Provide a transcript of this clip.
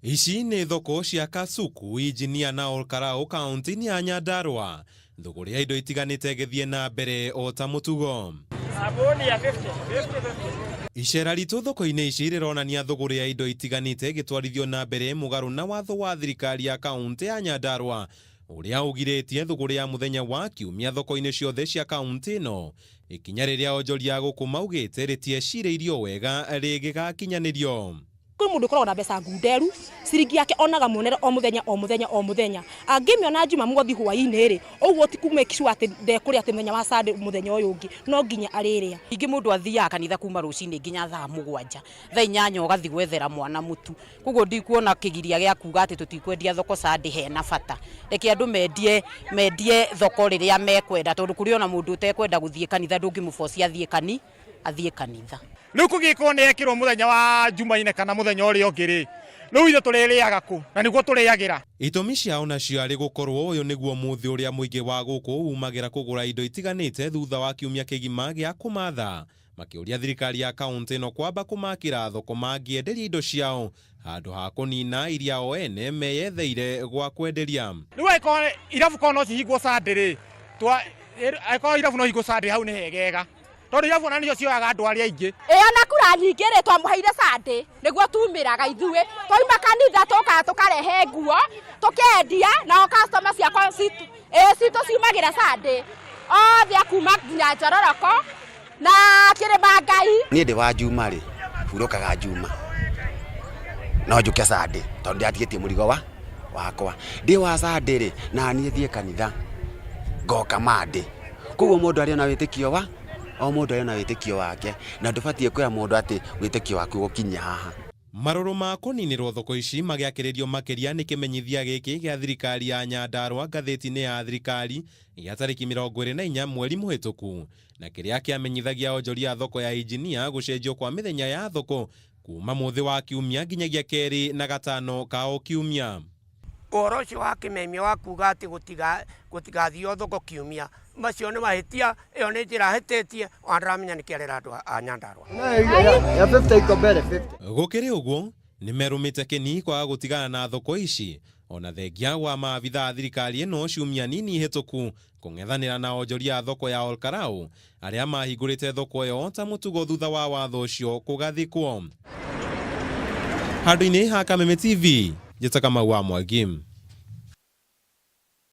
Ici nĩ thoko cia Kasuku, Injinia na Olkarau kaunti-inĩ ya Nyandarua. Thũgũrĩ ya indo itiganĩte ĩgĩthiĩ na mbere o ta mũtugo. Icera ritũ thoko-inĩ ici rĩronania thũgũrĩ ya indo itiganĩte ĩgĩtwarithio na mbere mũgarũ na watho wa thirikari ya kaunti ya Nyandarua ũrĩa ũgirĩtie thũgũrĩ ya mũthenya wa Kiumia thoko-inĩ ciothe cia kaunti ĩno, ikinya rĩrĩa onjoria a gũkũ maugĩte rĩtiecirĩirio wega rĩgĩgakinyanĩrio. Kwĩ mũndũ ũkoragwo na mbeca ngunderu, ciringi yake onaga muonere o mũthenya o mũthenya o mũthenya. Angĩmĩona Jumamothi hwaĩ-inĩ rĩ, ũguo ti kũ make sure atĩ ndekũrĩa atĩ mũthenya wa Sunday mũthenya ũyũ ũngĩ, no nginya arĩrĩa. Ningĩ mũndũ athiaga kanitha kuma rũcinĩ nginya thaa mũgwanja, thaa inyanya ũgathiĩ gwethera mwana mũtu. Koguo ndikuona kĩgiria gĩa kuga atĩ tũtikwendia thoko Sunday hena bata. Reke andũ mendie mendie thoko rĩrĩa mekwenda tondũ kũrĩ ona mũndũ ũtekwenda gũthiĩ kanitha ndũngĩmũ force athiĩ kani athiĩ kanitha. Rĩu kũngĩkorwo nĩ yekĩrwo mũthenya wa Jumaine kana mũthenya ũrĩa ũngĩ rĩ, rĩu ithuĩ tũrĩrĩaga kũ? Na nĩguo tũrĩagĩra. Itũmi ciao nacio arĩ gũkorwo ũyũ nĩguo mũthĩ ũrĩa mũingĩ wa gũkũ umagĩra kũgũra indo itiganĩte thutha wa kiumia kĩgima gĩa kũmatha, makĩũria thirikari ya kauntĩ ĩno kwamba kũmakĩra thoko mangĩenderia indo ciao handũ ha kũnina iria o ene meyetheire gwa kwenderia. Rĩu angĩkorwo irabu korwo no cihingwo Sunday rĩ, angĩkorwo irabu no ihingwo Sunday hau nĩ hegega. Tondũ irabu ona nĩcio cioyaga andũ arĩa aingĩ. Ĩ ona kura nyingĩ rĩ, twamũheire Sunday nĩguo tumĩraga ithuĩ. Twauma kanitha tũkaga tũkarehe nguo tũkendia, nao customer ciakwa citũ, ĩ citũ ciumagĩra Sunday. Othe a kuma nginya Njororoko na Kĩrĩma Ngai. Niĩ ndĩ wa Juma rĩ, hurũkaga Juma. No njũke Sunday tondũ ndĩratigĩtie mũrigo wa wakwa. Ndĩ wa Sunday rĩ, naniĩ thiĩ kanitha ngoka Monday. Koguo mũndũ arĩ na wĩtĩkio wa, o mũndũ arĩ na wĩtĩkio wake, na ndũbatiĩ kwĩra mũndũ atĩ wĩtĩkio waku ũgũkinyia haha. Marũrũ ma kũninĩrwo thoko ici magĩakĩrĩrio makĩria nĩ kĩmenyithia gĩkĩ gĩa thirikari ya Nyandarua ngathĩti-inĩ ya thirikari gĩa tarĩki 24 mweri mũhĩtũku, na kĩrĩa kĩamenyithagia onjoria a thoko ya Injinia gũcenjio kwa mĩthenya ya thoko kuma mũthĩ wa Kiumia nginyagia Kerĩ na Gatano ka o kiumia. Ũhoro ũcio wa kĩmemia wa kuga atĩ gũtigathio thoko kiumia, macio nĩ mahĩtia, ĩyo nĩ njĩra ahĩtĩtie, ona ndaramenya nĩkĩ arera andũ a Nyandarua. Gũkĩrĩ ũguo, nĩmerũmĩte kĩni kwaga gũtigana na thoko ici ona thengia wa maabithaa a thirikari ĩno ciumia nini hĩtũku kũng'ethanĩra na onjoria a thoko ya Olkarau arĩa mahingũrĩte thoko ĩyo ta mũtugo thutha wa watho ũcio kũgathĩkwo. Handũ-inĩ ha Kameme TV, njĩta Kamau wa Mwangi.